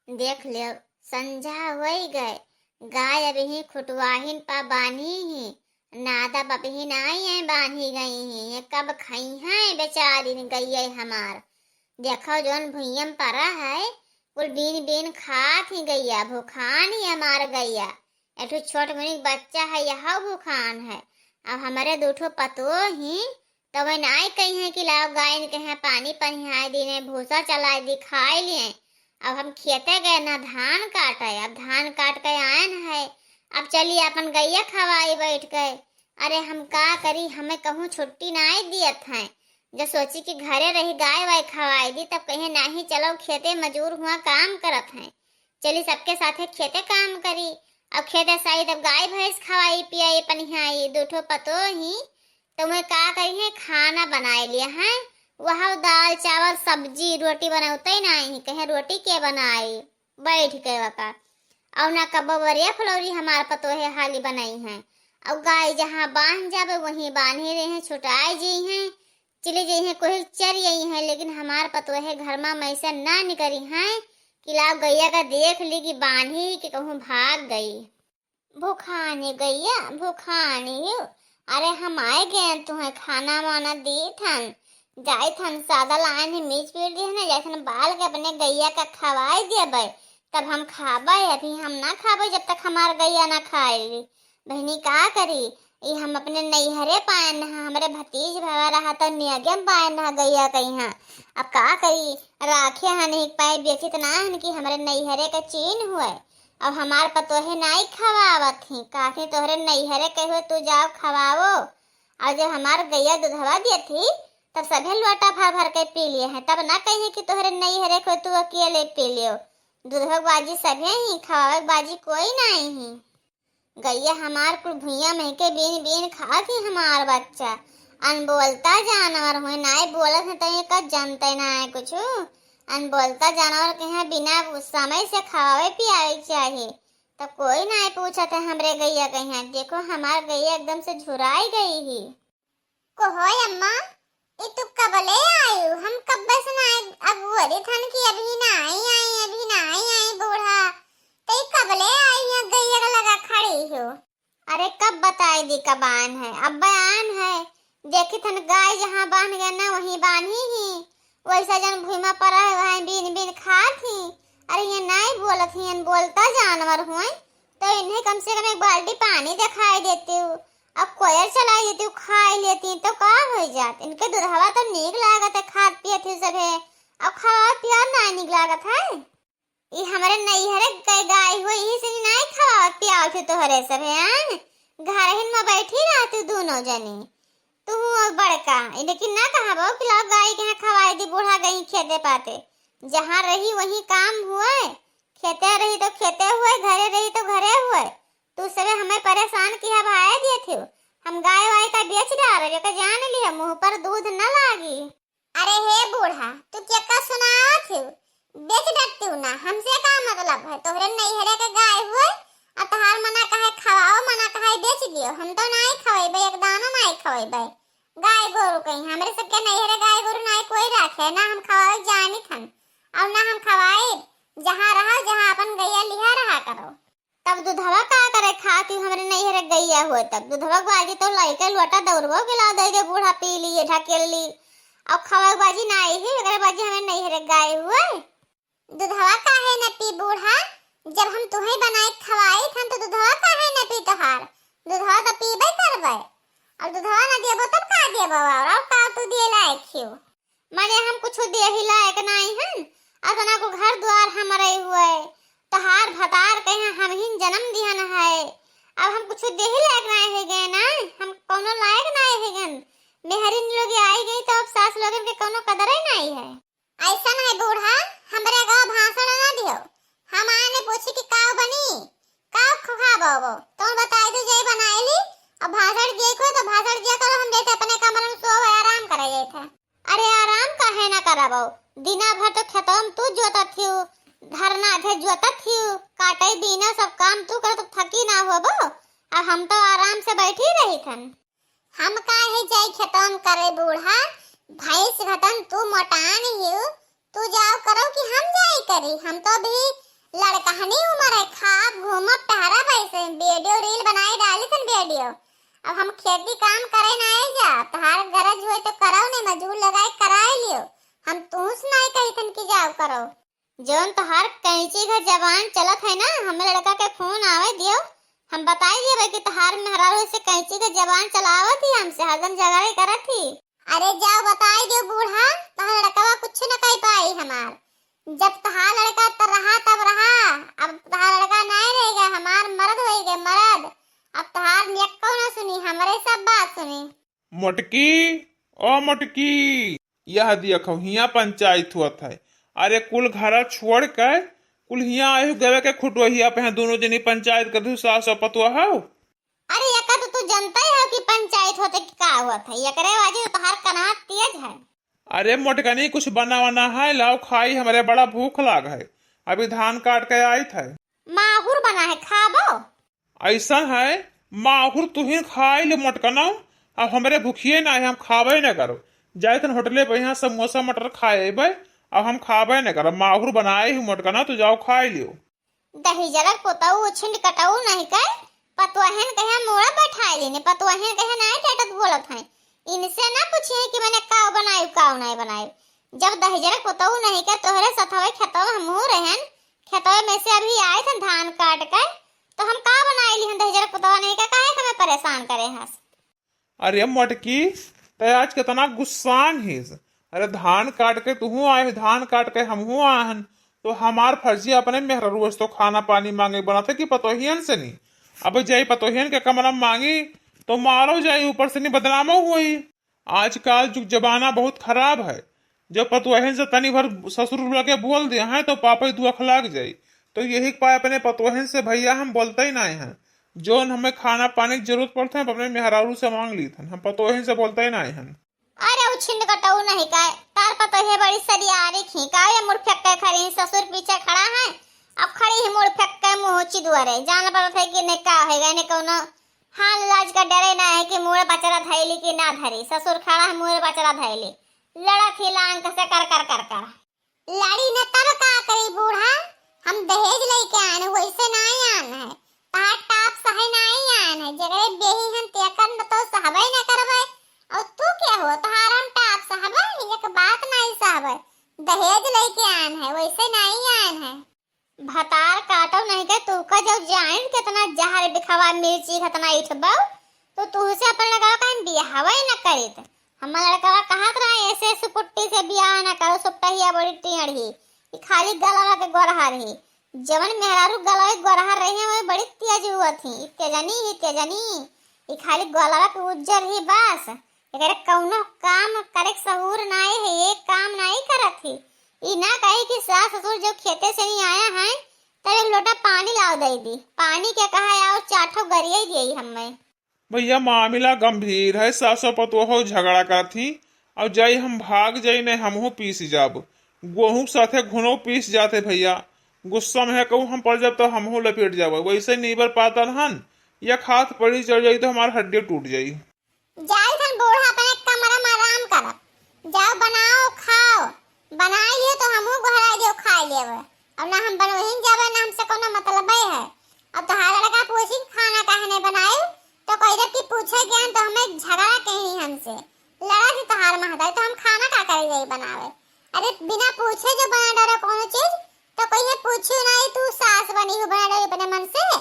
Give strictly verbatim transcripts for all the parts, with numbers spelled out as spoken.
देख लेव, संझा होइ गए, गाय अबहीं खुटवाहिन पा बान्ही ही, नादब अबहीं नाई है बान्ही गई ही, ये कब खइहैं बेचारिन गइया हमार। देखो जौन भुइयम परा है, कुल बीन बीन खात ही गइया, भुखान ही हमार गइया। एक ठो छोट मुनिक बच्चा है, यह भुखान है। अब हमरे दू ठो पतोह ही, तो वे नाई कहिहैं कि लाओ गायन के यहाँ पानी पनिहाय दीने, भूसा चलाय दी, खाय लिए। अब हम खेते गए ना धान काटे, अब धान काट के आयन है, अब चली अपन गइया खवाई बैठ के। अरे हम का करी, हमें कहूँ छुट्टी नाई दियत हैं। जब सोची कि घरे रही गाय वाय खवाई दी, तब कहे नाही चलो खेते मजूर हुआ काम करत हैं, चली सबके साथे खेते काम करी। अब खेते साई तब गाय भैंस खवाई पियाई पनिहाई, दू ठो पतोह ही, तो मैं का करी है खाना बनाए लिया है, वह दाल चावल सब्जी रोटी बनौते नाई ही, कहे रोटी के बनाई बैठ के वका। और ना कब्बो बरिया फुलौरी हमार पतोहे हाली बनाई हैं। और गाय जहाँ बांध जाबे वहीं बांधे रहे, छुटाए जी हैं, चली जइहैं कोई चर अइहैं, लेकिन हमार पतोहे घर मा में से ना निकरी हैं कि लाओ गइया का देख ली कि बान्ही कि कहूँ भाग गई। भुखानी गइया, भुखानी हो। अरे हम आए गए तुहें खाना वाना दी थन, जाई थन सादा लाइन ही मीच पीट दी है ना, जाई थन बाल के अपने गइया का खवाई दिया बे, तब हम खाबे, अभी हम ना खाबे जब तक हमार गइया ना खाए ली। बहिनी का करी, ई हम अपने नैहरे पायन ह, हमरे भतीज भवा रहा त नियगे में पायन ह गइया कइहाँ। अब का करी, राखे हन एक पाए बेचित ना हन कि हमरे नैहरे के चीन हुए। अब हमार पतोहे नाई खवावत ही, काहे तोहरे नैहरे के हुए तू जाओ खवाओ। और जब हमार गइया दूधवा दियत ही, तब सभे लोटा भर भर के पी लिए हैं, तब ना कहिए कि तोहरे नैहरे के हुए तू अकेले पी लियो। दूधवा के बाजी सभे ही, खवावे के बाजी कोई नाई ही। गइया हमार कुल भुइयां महके बीन बीन खात ही हमार बच्चा। अनबोलता जानवर होए, नाई बोलत है तो ये का जनते ना है कुछ। अनबोलता जानवर के यहाँ बिना समय से खवावे पियावे के चाही। तो कोई नाई पूछत है हमरे गइया के यहाँ, देखो हमार गइया एकदम से झुराई गई ही। को होय अम्मा, ई तू कबले आयु? हम कब्बे से ना अगुअरी थन कि अभी ना आई, आई, अभी ना आई, आई बूढ़ा। ते कबले आई है गइया के लगा खड़ी हो? अरे कब बताई दी कब आन है, अब आन है। देखी थन गाय जहाँ बांध गए ना वहीं बांधी ही, वैसा जन भुइमा परा है वहाँ बीन बीन खात ही। अरे ये नाई बोलत ही, अनबोलता जानवर हुए, तो इन्हें कम से कम एक बाल्टी पानी दिखाई देती हूँ। अब कोयर चलाई देती हूँ, खाई लेती तो का हो जात। इनके दूधवा तो नीक लागत है, खात पियत ही सभे। अब खावा पिया ना नीक लागत है। ई हमरे नैहरे के गाय हो, यही से नाई खवावत पियावत ही तोहरे सभे, आन? घरहिन में बैठी रहती दोनों जनी। तू अब बड़का, लेकिन ना कहा बो कि लाओ गाय के यहाँ खवाई दी, बूढ़ा गई खेते पाते। जहाँ रही वहीं काम हुए, खेते रही तो खेते हुए, घरे रही तो घरे हुए। तू सभे हमें परेशान किया भाई दिए थे। हम गाय वाय का बेच डारे, जो का जान लिया, मुँह पर दूध न लागी। अरे हे बूढ़ा, तू क्या का सुनावत हो? बेच डरती हूँ ना, हमसे का मतलब है? तोहरे नैहरे के गाय हुए, और तोहार मना कहे खवाओ, मना कहे बेच दियो। हम तो नाई खवेबे, एक दाना नाई खवेबे। गाय गोरू कहीं, हमरे सबके नैहरे गाय गोरू नाई कोई रखे, ना हम खवावे जानी थन, और ना हम खवाए। जहाँ रहो, जहाँ अपन गैया लिहा रहा करो। तब दूधवा का करे खाती हमरे नैहरे गैया हुए, तब दूधवा के बाजी तो लइके लोटा दौड़बो के ला दे दे, बूढ़ा पी लिए, ढकेल ली। अब खवावे के बाजी ना आई ही, एकरे बाजी हमरे नैहरे गाय हुए। दूधवा काहे न पी बूढ़ा, जब हम तुहे बनाए खवाई थन तो दूधवा काहे न पी तोहार? दूधवा तो पीबे करबे। और दूधवा न देबो तब का देबो, और, और का तू दिए लायक हो? माने हम कुछ देही लायक नाई हन, अतना को घर द्वार हमरे हुए, तहार भतार कहे हम हिन जन्म दिहन है, अब हम कुछ देही लायक नाई है गए ना, हम कौनो लायक नाई है गन। मेहरिन लोग आई गई तो अब सास लोगन के कौनो कदर ही नाई है। ऐसन है बूढ़ा, हमरे गाँव भाषण ना दियो। हम आने पूछी कि काव बनी, काव खाबो वो? तो बताई दो जे बनाए ली, अब भाषण दिए को तो भाषण दिया करो, हम जैसे अपने कमरे में सो आराम करे जाए थे। अरे आराम काहे ना करबो, दिना भर तो खेतवा में तू जोतत हियो, धरना थे जोतत हियो, काटे बीना सब काम तू करत, थकी ना होबो। अब हम तो आराम से बैठी रही थन। हम काहे जाई खेतवा में करे बूढ़ा, भैंस घटन तू मोटान हियो, तू जाओ करो कि हम जाई करी, हम तो अभी लड़कहनी उम्र है, खाब, घूमब, टहरब, ऐसे video reel बनाए डाली थन video। अब हम खेती काम करे ना आई जा, तहार गरज होए तो करौ, नहीं मजूर लगाए कराए लियो। हम तूस नहीं कही थन कि जाओ करो। जौन तहार कैंची का जबान चलत है ना, हमें लड़का के फोन आवे दियो, हम बताई देबे कि तहार मेहरारू से कैंची का जबान चलावत ही, हमसे हरदम झगड़े करत ही। अरे जाओ बताई दियो बूढ़ा, तहार लड़कवा कुछ न कह पाई हमार। जब तहार लड़का त रहा तब रहा, अब तहार लड़का नहीं रहेगा, हमार मर्द होइगे मर्द। अब तहार नियक्को ना सुनी, हमरे सब बात सुनी। मोटकी, ओ मोटकी, यह देखो हियाँ पंचायत हुअत है। अरे कुल घरा छोड़ के कुल हियाँ आयु गवे के खुटवहिया पे हैं, दोनों जनी पंचायत कर दू, सास और पतोह हो। अरे यका तो तू जनता ही हो कि पंचायत होते कि का होत है, एकरे वजह से तोहार कनवा तेज है। अरे मोटकनी, कुछ बना वना है, लाओ खाई, हमरे बड़ा भूख लाग है, अभी धान काट के आइत है। माहुर बना है, खाबो? ऐसन है, माहुर तुहिन खाई ले मोटकना, अब हमरे भूखिए ना है, हम खाबे ना करो। जाइत हन होटले पे यहाँ समोसा मटर खाए अइबे, अब हम खाबे ना करब। माहुर बनाए ही मोटकना, तो जाओ खाई लियो। दहिजरक पुतऊ छिंड कटऊ नहीं कर, पतोहन कहे मोड़ा बैठाए लेने, पतोहन कहे नाय डेटत बोलत हैं। इनसे ना पूछिए कि मैंने काव बनायु, काव नाय बनायु। जब दहिजरक पुतऊ नहीं कर तोहरे सथवे खेतवा हमहू रहन, खेतवे में से अभी आए थे धान काट कर, तो हम का बनाए लिहन दहिजरक पुतवा नहीं कर, काहे के हमें परेशान करे हस? अरे मोटकी, तै आज कितना गुस्सान हिस। अरे धान काट के तुहू आए, धान काट के हमहू आए हन, तो हमार फर्जी अपने मेहररुआ से तो खाना पानी मांगे बनत है कि पतोहियन से नहीं। अब जाई पतोहियन के कमरा में मांगी, तो मारो जाई, ऊपर से नहीं बदनामो हुई। आजकल जुग जमाना बहुत खराब है। जब पतोहियन से तनी भर ससुर लगे बोल दे हैं, तो पापे दुख लाग जाई। तो यही पाए अपने पतोहियन से भैया हम बोलते ही नहीं हैं। जौन हमें खाना पानी की जरूरत पड़त है, हम अपने मेहरारू से मांग लीत हन, हम पतोहिन से बोलते ही नहीं हन। अरे उ छिंड कटऊ नहीं का, तार पतोहे बड़ी सरियारी खी का, ये मुड़ फेंक के खड़ी, ससुर पीछे खड़ा है, अब खड़ी ही मुड़ फेंक के मुँह चिदुअरे, जान पड़त है कि ने का होएगा, ने कौनो हाल लाज का डरे ना है कि मुड़ पचरा धैली कि ना धरी, ससुर खड़ा है मुड़ पचरा धैली, लड़त ही लांग से कर कर कर कर। लड़ी न तब का करी बूढ़ा, हम दहेज लइके आन, वैसे नाई आन है। तहार टाप सहे नाई आन है, जेकरे बेही हम तेकर न तो सहबे न करबे। और तू क्या हो, तहार हम टाप सहबे, एक बात नाई सहबे। दहेज लइके आन है, वैसे नाई आन है। भतार काटो नहीं के तू का जो जान कितना जहर बिखवा मिर्ची खतना इठबो, तो तू से अपन लगा कहन बियाहवे न करित। हमार लड़कवा कहत रहा, "ऐसे सुपुट्टी से बियाह ना करो, सुपटहिया बड़ी टेढ़ी, ई खाली गलवा के गोरहर ही।" जवन मेहरारू गलवा के गोरहर रही है, वही बड़ी तेज हुआ थी, तेजनी ही तेजनी, ई खाली गलवा के उज्जर ही बस। एकरे कौनो काम करे के सहूर नाई है, एक काम नाई करत ही। ई ना कही कि सास ससुर जो खेते से नहीं आया है, तब एक लोटा पानी लाव दे दी। पानी के कहा और चार ठो गरिया दिए हमें। भैया, मामला गंभीर है। सासो पतोहो झगड़ा करत ही, अब जाई हम भाग जाई, नहीं हमहू पीस जाब। गोहूँ के साथे घुनो पीस जाते भैया। गुस्सा में है कहूँ हम पड़ जाब तो हमहू लपेट जाब। वैसे नीबर पातल हन, या खात पड़ी चढ़ जाई तो हमार हड्डी टूट जाई। जाई थन बूढ़ा अपने कमरा में आराम करब। जाओ बनाओ खाओ, बनाई लियो तो हमहू गोहराई दियो खाई लेब। अब ना हम बनवहिन जाबे, ना हमसे कोनो मतलबे है। अब तोहार लड़का पूछी खाना काहे नहीं बनाई, तो कह देब कि पूछे गए तो हमें झगड़ा कहीं हमसे, लड़ा थी तोहार महतारी, तो हम खाना का करे जाई बनावे? अरे बिना पूछे जो बना डरे कोनो चीज, तो कहिए पूछू नहीं तू सास बनी हो बना डरे अपने मन से।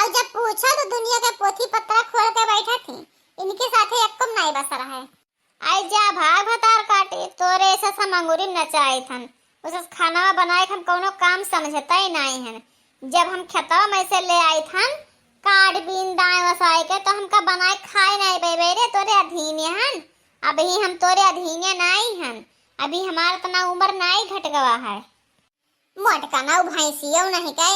और जब पूछो तो दुनिया के पोथी पत्रा खोल के बैठा थी, इनके साथे एक्को नहीं बसर है। आई जा भाग भतार काटी, तोरे ऐसा हम अंगूरी में नचाई थन। उसे खाना बनाए के हम कौनो काम समझता ही नहीं हन। जब हम खेतवा में से ले आई थन, काट बीन दाएं वसाए के, तो हमका बनाए खाए नहीं बेबे रे, तोरे अधीने हन। अभी हम तोरे अधीने नहीं हन, अभी हमार इतना उम्र नहीं घट गवा है। मोटका ना उ भैंसियो नहीं के,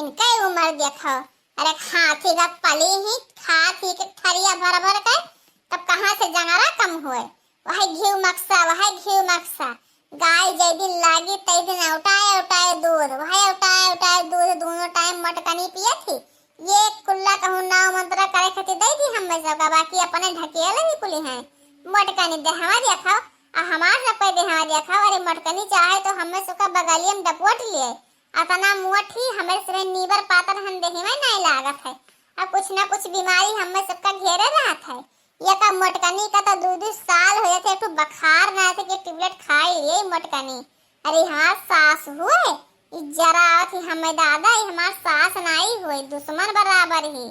इनके उम्र देखो। अरे हाथी का पली ही, हाथी के थरिया भर भर के, तब कहाँ से जंगरा कम हुए? वही घी मक्सा, वही घी मक्सा। गाय जै दिन लागी, तै दिन उठाए उठाए दूध, वही उठाए उठाए दूध, दोनों टाइम मोटकनी पिए थी। ये कुल्ला कहूँ नाव मंत्र करे खातिर दे दी हमें सबका, बाकी अपने ढकेल ही कुली हैं। मोटकनी देहवा देखो, आ हमार सब कोई देहवा देखो। अरे मोटकनी चाहे तो हमें सबका बगलिए में डपवट लिए, अतना मोट ही हमरे सरे नीबर पातर हम देही में नहीं लागत है। अब कुछ ना कुछ बीमारी हमें सबका घेरे रहत है। ये का मोटकनी का तो दू दू साल हो जाते, एक ठो बखार ना थे कि टिबलेट खाई लिए मोटकनी। अरे हमार सास हुए, ई जरा आवत ही हमें दादा, ई हमार सास नाई हुए, दुश्मन बराबर ही।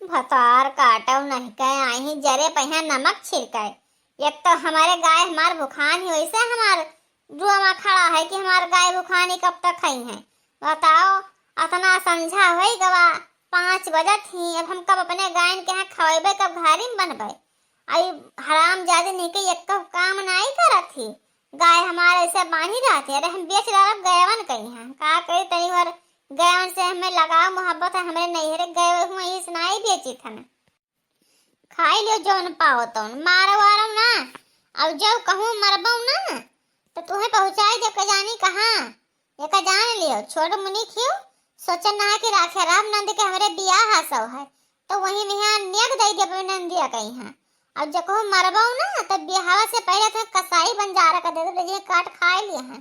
भतार काटव नहीं कहे, आही जरे पहिया नमक छिड़के। एक तो हमारे गाय हमार भुखान ही, वैसे हमार जुआ में खड़ा है कि हमार गाय भुखानी कब तक खाई है। बताओ, अतना संझा होई गवा, पाँच बजत ही, अब हम कब अपने गायन के यहाँ खवेबे, कब घारी में बनबे? आई हराम जादे नहीं के एक काम नाई करत ही। गाय हमारे ऐसे बांधी रहती है, अरे हम बेच डालब गयवन कहीं हैं, का करी, तनी भर गयवन से हमें लगाव मोहब्बत है, हमरे नैहरे गए हुए इस नाई बेची थन। खाई लियो जौन पाओ तौन, मारो वारो ना। अब जब कहूँ मरबो ना, तो तुम्हें पहुँचाई दे के जानी कहाँ। एका जान लियो, छोट मुनी खियो, सोचन ना है कि राखे राम नंद के हमरे बियाह हसो है, तो वही में यहाँ नेग दे दे अपने नंदिया कहीं है। अब जब कहूँ मरबो ना, तो बियाहवा से पहले तो कसाई बंजारा कर दे दे, ये काट खाए लिए हैं।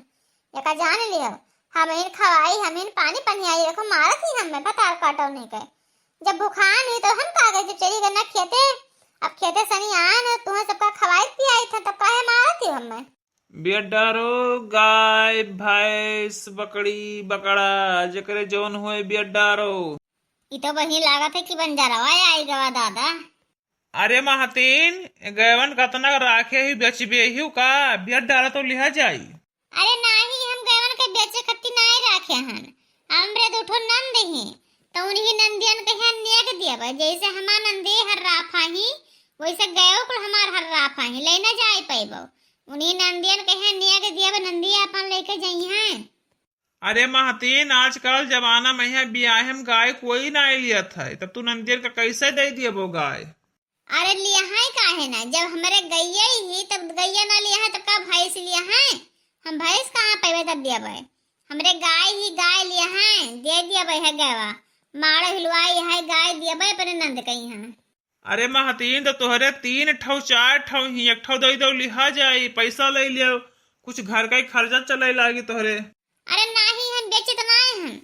एका जान लियो, हम इन खवाई, हम इन पानी पनियाई, देखो मारत ही हमें भतार काटो नहीं के। जब भुखान ही तो हम का गए, जब चली गए ना खेते, अब खेते सनी आए ना, तुम्हें सबका खवाई पियाई था, तब काहे मारत ही हमें? बियड्डारो, गाय, भैंस, बकरी, बकड़ा, जेकरे जौन होए बियड्डारो। ई तो वही लागत है कि बंजारवा आई गवा दादा। अरे महतीन, गैवन कतना राखे ही बेचबे ही का? बियड्डारो तो लिहा जाई। अरे नाही, हम गैवन के बेचे खत्ती नाही राखे हन। हमरे दुठो नंद ही, तो उन्हीं नंदियन के यहाँ नेग दियब। जैसे हमार नंदी हर राफा ही, वैसे गैव कुल हमार हर राफा ही, ले न जाए पैबो। उन्हीं नंदियन के यहाँ नेग दियब, नंदी अपन लेके जइहें। अरे महतीन, आजकल जमाना में है बियाहे में गाय कोई नाई लियत है, तब तू नंदियन का कैसे दे दियबो गाय? अरे लियाहे काहे ना, जब हमरे गैया ही, तब गैया ना लियाहे, तब का भैंस लियाहे? हम भैंस कहाँ पैबे तब दियबे? हमरे गाय ही गाय लियाहे, दे दियबे है गैवा। माड़ो हिलवाई है गाय दियबे अपने नंद कहीं है। अरे महतीन, तो तोहरे तीन ठौ चार ठौ ही, एक ठौ दे दो लिहा जाई, पैसा ले लियो, कुछ घर का ही खर्चा चले लागी तोहरे। अरे नाही, हम बेचित नाही हन।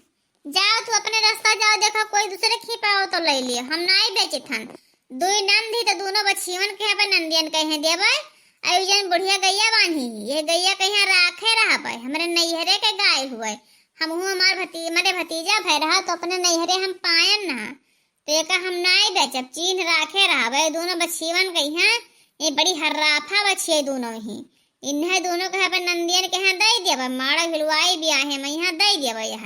जाओ तू अपने रास्ता जाओ, देखो कोई दूसरे खी पाओ तो ले लियो, हम नाही बेचित हन। दुई नंद ही तो दोनों बछियवन के अपन नंदियन कहे देबे। अउ जन बुढ़िया गैया बांधी, ये गैया कहीं राखे रहबे, हमरे नैहरे के गाय हुए। हमहू हमार भती-, हमरे भतीजा भय रहा तो अपने नैहरे हम पायन ना। तो एका हम नाही बेचब, चीन्ह राखे रहबे। दोनों बछियवन के यहाँ, ये बड़ी हर्राफा बछिए दोनों ही। इन्हें दोनों के अपन नंदियन के यहाँ दे दियबे, माड़ा भिलवाई बियाहे में यहाँ दे दियबे। यह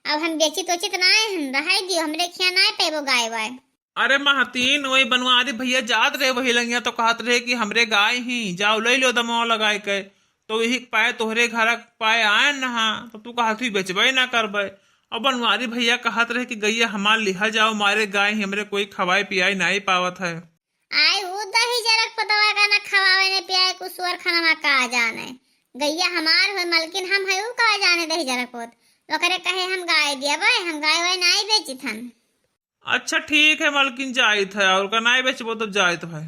अब हम बेचित ओचित नाय हन, रहे दियो, हमरे खिया नाय पैबो गाय वाय। अरे महतीन, वही बनवारी भैया जात रहे वही लंगिया तो कहत रहे कि हमरे गाय ही, जाओ ले लो दमवा लगाए के। तो यही पाए तोहरे घर पाए आए न हा, तो तू कहत हुई बेचबे ना करबे। और बनवारी भैया कहत रहे कि गैया हमार लिहा जाओ, मारे गाय ही हमरे कोई खवाए पियाए नाई पावत है। आए ऊ दही जरक पतवा का ना खवावे ने पियाए, कुछ सुअर खाना का जाने। गैया हमार होए मलकिन हम है, ऊ का जाने दही जरक पोत। ओकरे कहे हम गाय दियबे, हम गाय वाय नाई बेचित हन। अच्छा ठीक है मलकिन, जाइत है, और का नाई बेचबो तब जाइत है।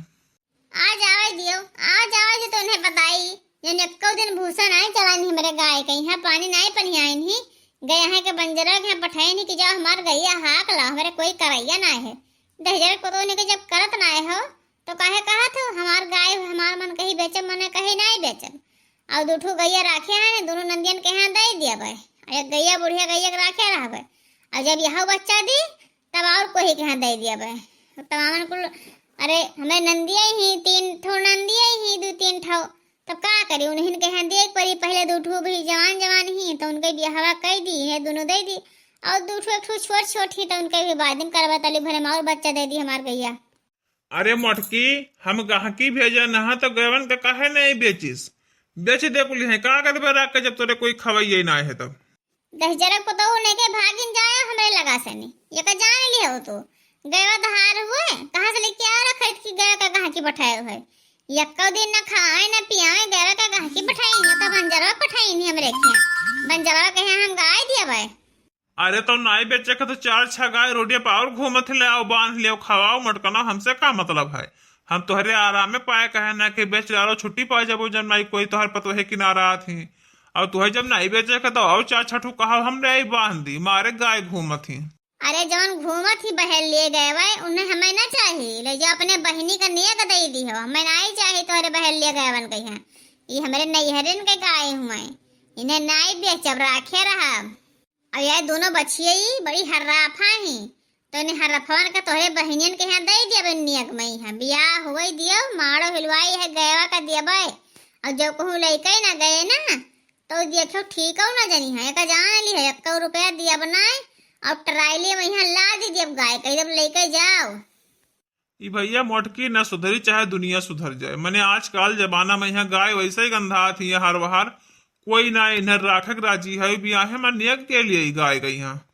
आ जावे दियो, आ जावे दियो तो उन्हें बताई, जन एको दिन भूसा नाई चलाइन हमरे गाय के यहाँ, पानी नाई पनियाइन ही, गया है के बंजरा के यहाँ पठाइन ही कि जाओ हमार गैया हाक ला, हमरे कोई करैया नाई है। दहिजर को तो उन्हें के जब करत नाई हो, तो काहे कहत हो, हमार गाय, हमार मन कही बेचब, मने कही नाई बेचब। और दू ठो गैया राखे हैं, दोनों नंदियन के यहाँ दे दियबे। एक गैया, बुढ़िया गैया के राखे रहबे। और जब यह बच्चा दी, तब और कोई के यहाँ दे दियबे। तमामन कुल, अरे, हमें नंदिया ही, तीन ठो नंदिया ही, दू तीन ठो, तब का करी, उन्हीं के यहाँ दे पड़ी। पहले दू ठो भी जवान जवान ही, तो उनके बियाहवा कई दी है, दोनों दे दी। और दू ठो, एक ठो छोट छोट ही, तो उनके भी बाद में करबा, तली भरे में और बच्चा दे दी हमार गैया। अरे मोटकी, हम गाहकी भेजे नहा तो गैवन के काहे नहीं बेचिस? बेच दे कुल है, का करबे राख के जब तोरे कोई खवैये ना है तब? दहिजरक पतोहू लेके भागिन जाए हमरे लगा से नहीं। ये का जान लियो तू? गैवा दहार हुए, कहाँ से लेके आ रहा खरीद की गैवा का गाहकी बैठाए हुए? यक्को दिन ना खाए ना पियाए, गैवा का गाहकी बैठाई नहीं, तो बंजरवा बैठाई नहीं हमरे खिया। बंजरवा कहे हम गाय दिया भाई। अरे तो नाई बेचे के तो चार छह गाय रोडिया पर और घूमत ले आओ, बांध लियो, खवाओ मटकना, हमसे का मतलब है? हम तोहरे आराम में पाए कहे ना कि बेच डालो, छुट्टी पा जाबो, जब नाई कोई तोहर पतोहे किनारा आत ही। अब तुहे जब नाई बेचे के तो आओ चार छठू कहा हमरे आई बांध दी, मारे गाय घूमत ही। अरे जौन घूमत ही बहेलिए गएवा, उन्हें हमें ना चाही, ले जाओ अपने बहिनी का नेग दे दी हो, हमें नाई चाही तोहरे बहेलिए गएवन कहिया। ई हमरे नैहरन के गाय हुए, इन्हें नाई बेचब, राखे रहब। अब यह दोनों बछिए ई बड़ी हर्राफा ही, तो इन्हें हर्राफवन का तोहरे बहिनियन के यहाँ दे दियब, नियक में यहाँ बियाह हुए दियो, माड़ो हिलवाई है गएवा का दियबे। और जब कहूँ लइके ना गए ना, तो देखो ठीक हो ना जनी है, एक जान ली है, एक रुपया दियब ना, और ट्रायली में यहाँ ला दी दियब गाय, कह जब लइके जाओ। ई भैया मोटकी न सुधरी चाहे दुनिया सुधर जाए, मने आजकल जमाना में यहाँ गाय वैसे ही गंधात ही हर वहर, कोई ना इन्हें राखक राजी है, बियाहे में नेग के लिए ई गाय गई यहाँ।